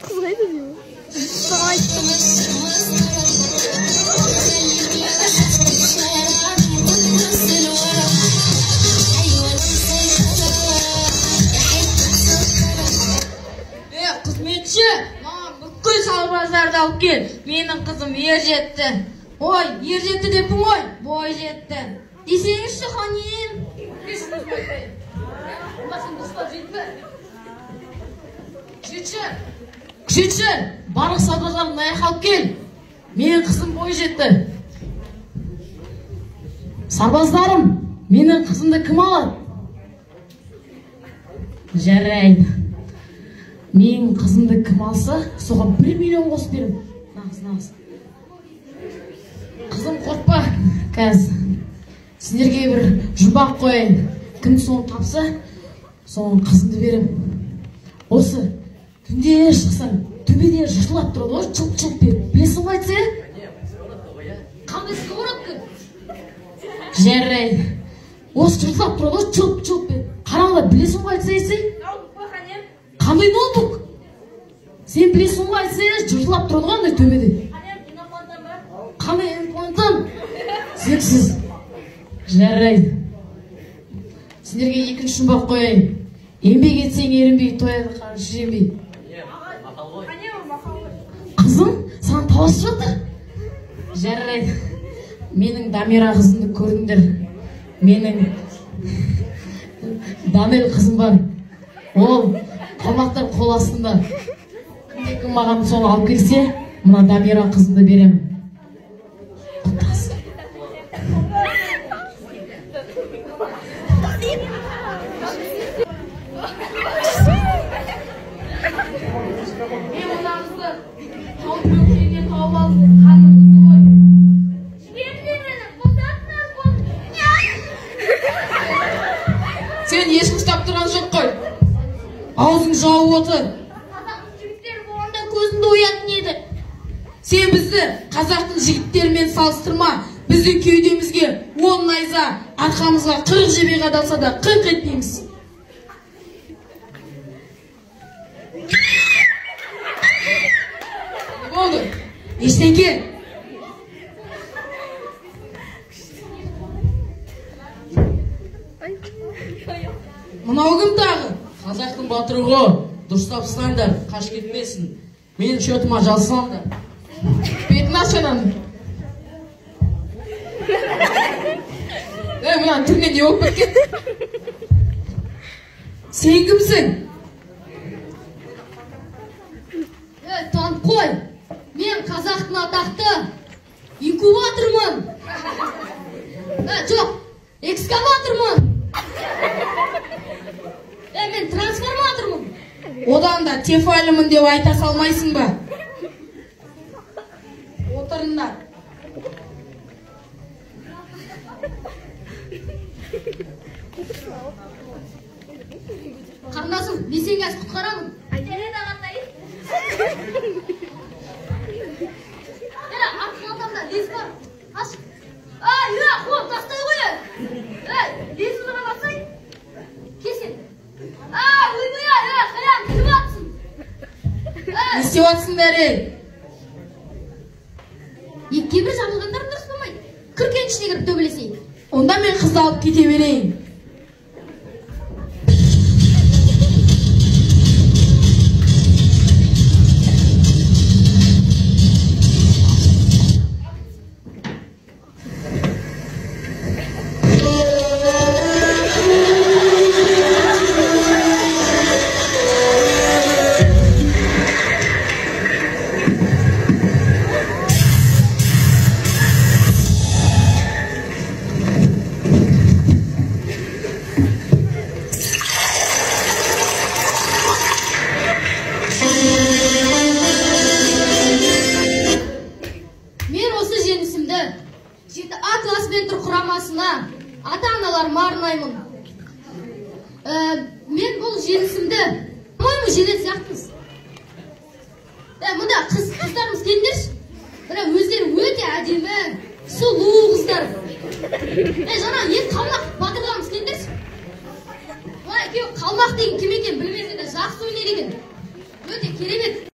Қыз қайда деймін? Саған айттым. Қызметші, маған бүкіл сарбаздарды алып кел. Менің қызым ер жетті. Ой, ер жетті деппін ғой, бой жетті. Десеңізші, ханым. Күзетші, күзетші, барлық сарбаздарды мына жаққа алып кел. Менің қызым бой жетті. Сарбаздарым, менің қызымды кім алады? Жарайды. Менің қызымды кім алса, соған 1 миллион қосып беремін. Нағыз, нағыз. Қызым, қорқпа, қазір сендерге бір жұмбақ қояйын. Кім соны тапса, соған қызымды беремін. Осы түнде шықсаң, төбеде жыртылап тұрады ғой, чылп-чылп беріп. Білесің ғой айтса? Қандай сковородка? Жарайды. Осы жыртылап тұрады ғой, чылп-чылп беріп. Қараңғы, білесің ғой айтса, есе? Қандай ноутбук? Сен білесің ғой айтса, жыртылап тұрады ғой андай төбеде. Қандай имплантан? Сенсіз. Жарайды. Сендерге екінші жұмбақ қояйын. Еңбек етсең ерінбей, тояды қарын жемей. Қызым, саған таласып жатыр. Жарайды. Менің Дамира қызымды көрдіңдер. Менің Данел қызым бар. Ол қалмақтар қол астында. Кімде-кім маған соны алып келсе, мына Дамира қызымды беремін. Құттасы. Мен мына қызды тауып көкшеден тауып алдым, ханның қызы ғой. Жіберіңдер мені, босатыңдар қолымды. Сен ешкім ұстап тұрған жоқ қой. Аузың жауып отыр. Қазақтың жігіттері болғанда көзіңді оятын еді. Сен бізді қазақтың жігіттерімен салыстырма. Біздің кеудемізге 10 найза, арқамызға 40 жебе қадалса да қыңқ етпейміз. Не болды? Ештеңе. Мынау кім тағы? Қазақтың батыры ғой. Дұрыстап ұстаңдар, қашып кетпесін. Менің счетыма жазсаңдар. Бетін аш ананың. Ей, мынаның түріне не болып кеткен? Сен кімсің? Ей, танып қой. Мен қазақтың атақты инкубатормын. Жоқ, экскаватормын. Мен трансформатормын. Одан да тефалімін деп айта салмайсың ба? Отырыңдар. Қарындасым, мен сені қазір құтқарамын. Жарайды, ағатай. Ей, артқы қалтамда лес бар. Аш. Ай, ей, қолым тастай ғой. Ей, лесімді ғана басай. Кесен. Ай, ойбай, ей, қаян, кіріп атсың. Не істеп атсыңдар, ей? Екіге бір жабылғандарың дұрыс болмайды. Кіркен ішіне кіріп төбелесейік. Онда мен қызды алып кете берейін. Мен осы жеңісімді 7А класс ментор құрамасына ата-аналарыма арнаймын. Мен бұл жеңісімді, по-моему, жеңетін сияқтымыз. Мында қыздарымыз келіңдерші. Мына өздері өте әдемі, сұлу қыздар. Жаңа екі қалмақ батырларымыз келіңдерші. Мына екеуі қалмақ деген кім екенін білмесе де жақсы ойнайды екен. Өте керемет.